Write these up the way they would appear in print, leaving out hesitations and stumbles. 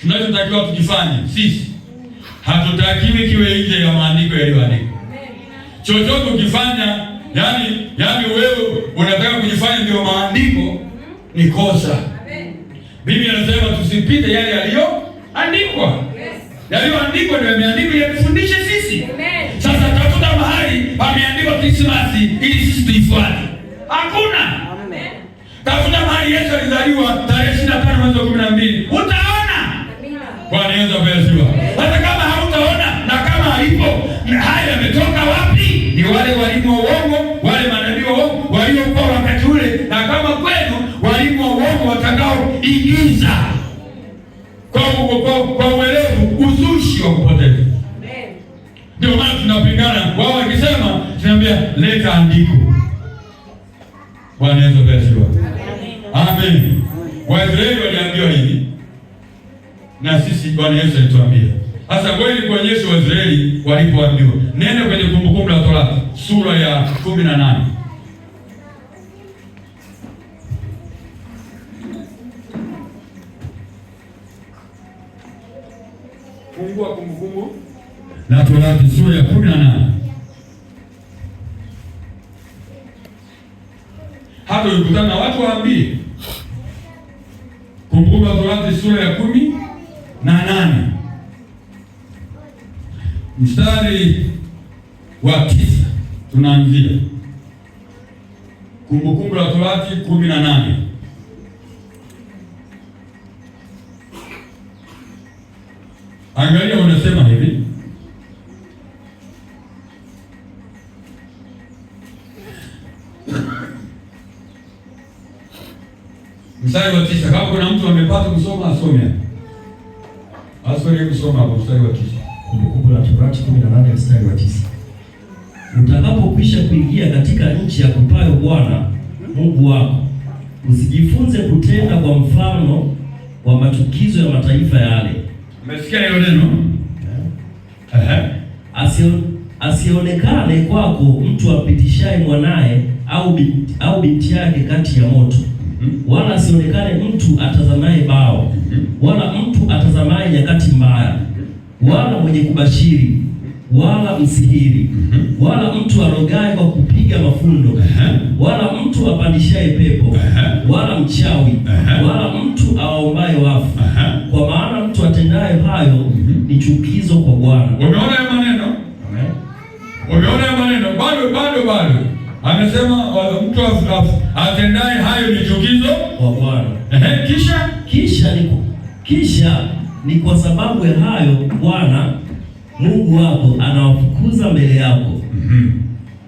Tunachotakiwa tukifanye sisi, hatutakiwi kiwe nje ya maandiko yaliyoandikwa. Chochote ukifanya, yani wewe unataka kujifanya ndio maandiko, ni kosa. Biblia inasema tusipite yale yaliyoandikwa. Yaliyoandikwa ndio yameandikwa yatufundishe sisi. Sasa tafuta mahali pameandikwa Krismasi ili sisi tuifuate. Hakuna. Tafuta mahali Yesu alizaliwa tarehe 25 mwezi wa 12. Utaona. Bwana Yesu apewe. Hata kama hautaona na kama haipo, na haya yametoka wapi? Ni wale walimu wa uongo, wale manabii wa uongo waliokuwa wakati ule, na kama kwenu walimu wa uongo watakaoingiza kwa uelevu uzushi wa kupoteza. Ndio maana tunapingana, wao wakisema tunaambia leta andiko. Bwana Yesu apewe. Amen. Waisraeli waliambiwa hivi na sisi Bwana Yesu alituambia. Sasa ngoja nikuonyeshe Waisraeli walipoambiwa. Nenda kwenye Kumbukumbu la Torati sura ya 18. Fungua Kumbukumbu la Torati sura ya 18. Hata ukikutana na watu waambie. Kumbukumbu la Torati sura ya 18 mstari wa 9 tunaanzia. Kumbukumbu la Torati 18. Angalia, unasema hivi: mstari wa 9. Kama kuna mtu amepata kusoma asome. Asome kusoma hapo mstari wa 9. Kumbukumbu la Torati 18 mstari wa 9. Utakapokwisha kuingia katika nchi ya kupayo Bwana Mungu wako, usijifunze kutenda kwa mfano wa machukizo ya mataifa yale. Umesikia hiyo neno? Asionekane kwako mtu apitishaye mwanaye au binti yake kati ya moto, wala asionekane mtu atazamaye bao, wala mtu atazamaye nyakati mbaya, wala mwenye kubashiri, wala msihiri, wala mtu arogaye kwa kupiga mafundo, wala mtu apandishaye pepo, wala mchawi, wala mtu awaombaye wafu. Kwa maana mtu atendaye hayo ni chukizo kwa Bwana. Umeona hayo maneno? Umeona hayo maneno? Bado. Amesema mtu atendaye hayo ni chukizo kwa Bwana. Kisha Kisha ni kwa sababu ya hayo Bwana Mungu wako anawafukuza mbele yako.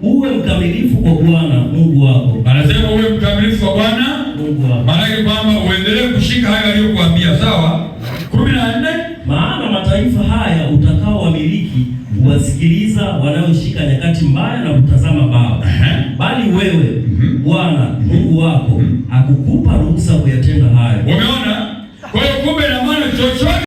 Uwe mkamilifu kwa Bwana Mungu wako. Anasema uwe mkamilifu kwa Bwana Mungu wako. Maana yake kwamba uendelee kushika hayo aliyokuambia, sawa? 14. Maana mataifa haya utakao wamiliki huwasikiliza wanaoshika nyakati mbaya na kutazama bao. Bali wewe Bwana Mungu wako hakukupa ruhusa kuyatenda hayo. Umeona?